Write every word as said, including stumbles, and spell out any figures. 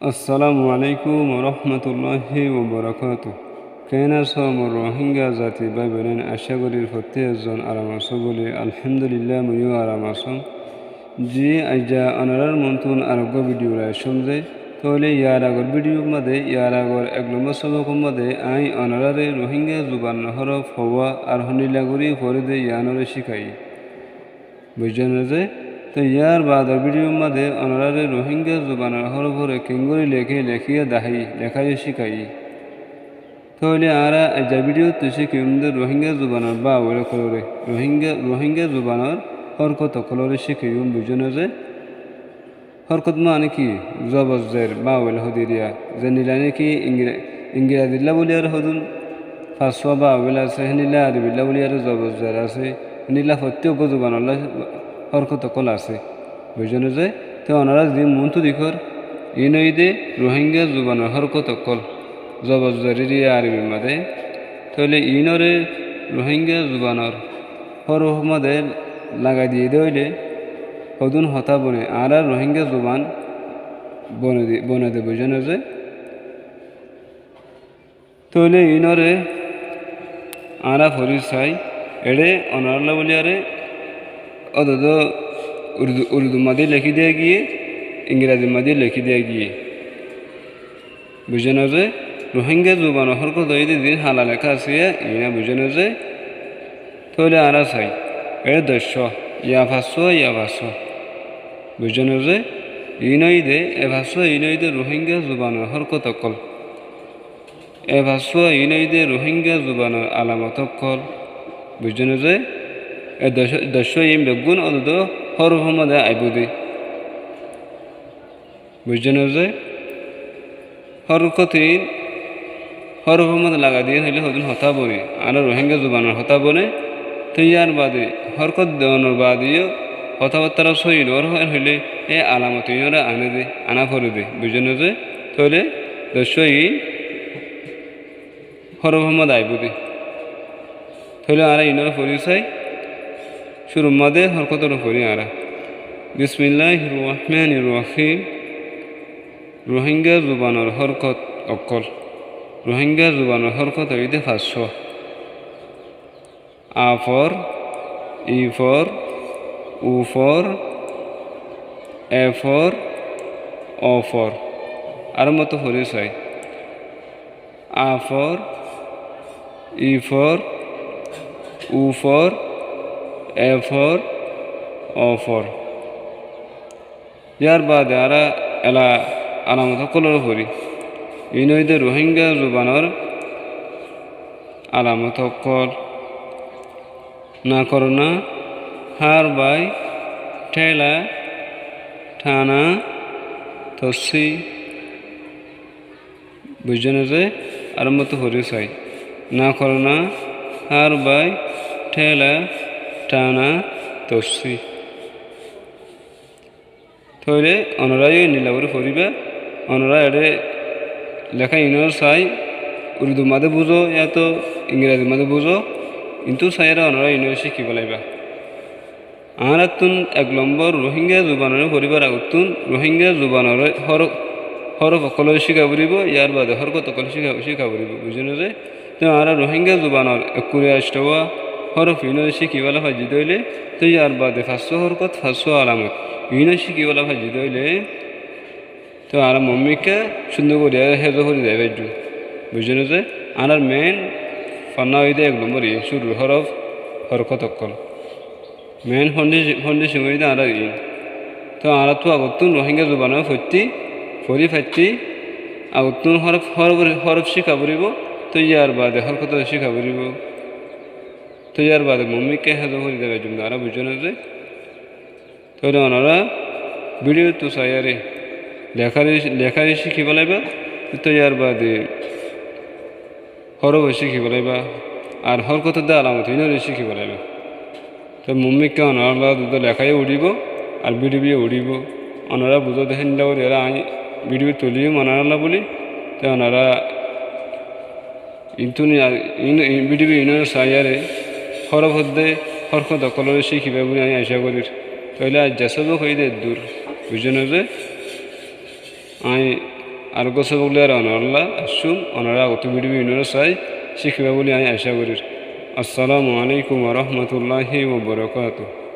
Assalamu alaikum warahmatulláhi wabarakátuhu. Keén asó mor Rohingya zati bái boinain? Acá gorír fottí ezzon aram asó bóli. Alhamdulillah, mui yó aram asóm. Ji, aijja onorár muúntu areggúa bidiyó loi aiccóm de. Tóile yar agor bidiyór modé, yar agor ek lombor sóbokor modé añí onoráre Rohingya zubanor hórof hoówa ar hondilla gorí foredé yiánoré cíkaiyí. Buijjó né ze? Tói yar baador bidiyór modé onoráre Rohingya zubanor hóroforé keéngorí leké, lekíya daháiyi, lekáiyo cíkaiyí. Tóile añára aijja bidiyóttu cíkiyum de Rohingya zubanor bawel ókkoloré, Rohingya, Rohingya zubanor hórkot ókkoloré cíkiyum, buijjó né ze? Hórkot maáni ki? Zobor zer, bawel hodiriya. Zendilla néki Ingra-, Ingrazilla bóliyaré hodún, fañssúa bawel asé, héndilla Arobilla bóliyaré zobor zer asé, héndilla fottí eggúa zubanolla hórkot ókkol asé. Buijjó né ze? Te onorá ziín muúntu dekór, iín óilde Rohingya zubanor hórkot ókkol, zobor zer iriya Arobir modé. Tóile iínoré Rohingya zubanor hórofor modé lagai diyé dé óile hodún hotá bone, añára Rohingya zuban bone de, bone de, buijjó né ze? Tóile iínoré añára fori sai, eçé onorálla bóliyaré ódodó Urdu, Urdu modé lekí diya giyé, Ingrazi modé lekí diya giyé. Buijjó né ze? Rohingya zubanor hórkot óilde ziín hala leká asé, iín buijjó né ze? Tóile añára sai, eçé doccúa, ya fañssúa, ya fañssúa. Buijjó né ze? Iín óilde, e fañssúa iín óilde Rohingya zubanor hórkot ókkol. E fañssúa iín óilde Rohingya zubanor alamot ókkol. Buijjó né ze? E doc-, doccúa iín beggún ódodó hórofor modé aibó dé. Buijjó né ze? Hórkot iín hórofor modé lagai diyé hoilé hodún hotá bone, añára Rohingya zubanor hotá bone. Te yar baade hórkot donor baade yó hotábattára sóiyi no ór hoilé e alamot iínoré ané dé, aná fore dé. Buijjó né ze? Tóile doccúa iín hórofor modé aibó dé. Tóile añára iínoré fori sai, cúrur modé hórkotoré fori añára. Bismilláhir rohmánir rohím. Rohingya zubanor hórkot ókkol. Rohingya zubanor hórkot óilde fañssúa. A for, I for, U for, E for, O for. Arómbottú fori sai. A for, I for, U for, E for, O for. Yar baade añára ela alamot ókkoloré fori. Iín óilde Rohingya zubanor alamot ókkol. Na korna, hár bai, théla, thana, tossí. Buijjó né ze? Arómbottú fori sai. Na korna, hár bai, théla, thana, tossí. Tóile onorá yó endilla gorí foribá. Onorá eçé leká iínoré sai, Urdu modé buzó, yáto Ingrazi modé buzó, intú saiyóre onorá iínoré cíki felaibá. Añárattún ek lombor Rohingya zubanoré foribár agottún Rohingya zubanor hórof, hórof ókkoloré cíka foribó, yar baade hórkot ókkol cíka, cíka foribó. Buijjó né ze? Te añára Rohingya zubanor ekkuri anctowá hórof iínoré cíki fela faijjí dé óile, te yar baade fañssúa hórkot, fañssúa alamot iínoré cíki fela faijjí dé óile, te añára mommikká cúndor gorí hézo gorí zai faijjum. Buijjó né ze? Añárar mein fonná óilde ek lombor iín, cúrur hórof, hórkot ókkol. Mein foundation, foundation óilde añárar iín. Te añáráttu agottún Rohingya zubanoré foittí, fori faittí, agottún hórof, hórof, hórof cíka foribó, te yar baade hórkot cíka foribó. Te yar baade mommikká hézo gorí zai faijjum de añára, buijjó né ze? Tóile onorá bidiyóttu saiyóre lekáre, lekáre cíki felaibá, te yar baade hórof cíki felaibá, ar hórkot de alamot iínoré cíki felaibá. Te mommikká onorálla dudó leká yó uçíbo, ar bidiyó yó uçíbo. Onorá buzó dé héndilla gorí añí bidiyó tuliyum onorálla bóli, te onorá intú ni, in, in bidiyó iínoré saiyóre hórof de hórkot ókkoloré cíkibá bóli añí acá gorír. Tóile aijja sóbok óilde eddúr, buijjó né ze? Añí Ar uggwá sobok loi ar onorálla aiccúm, onorá agottú video inóre sai cíkiba buli añí acá gorír. Assalamu alaikum wa rahmatullahi wa barakatuh.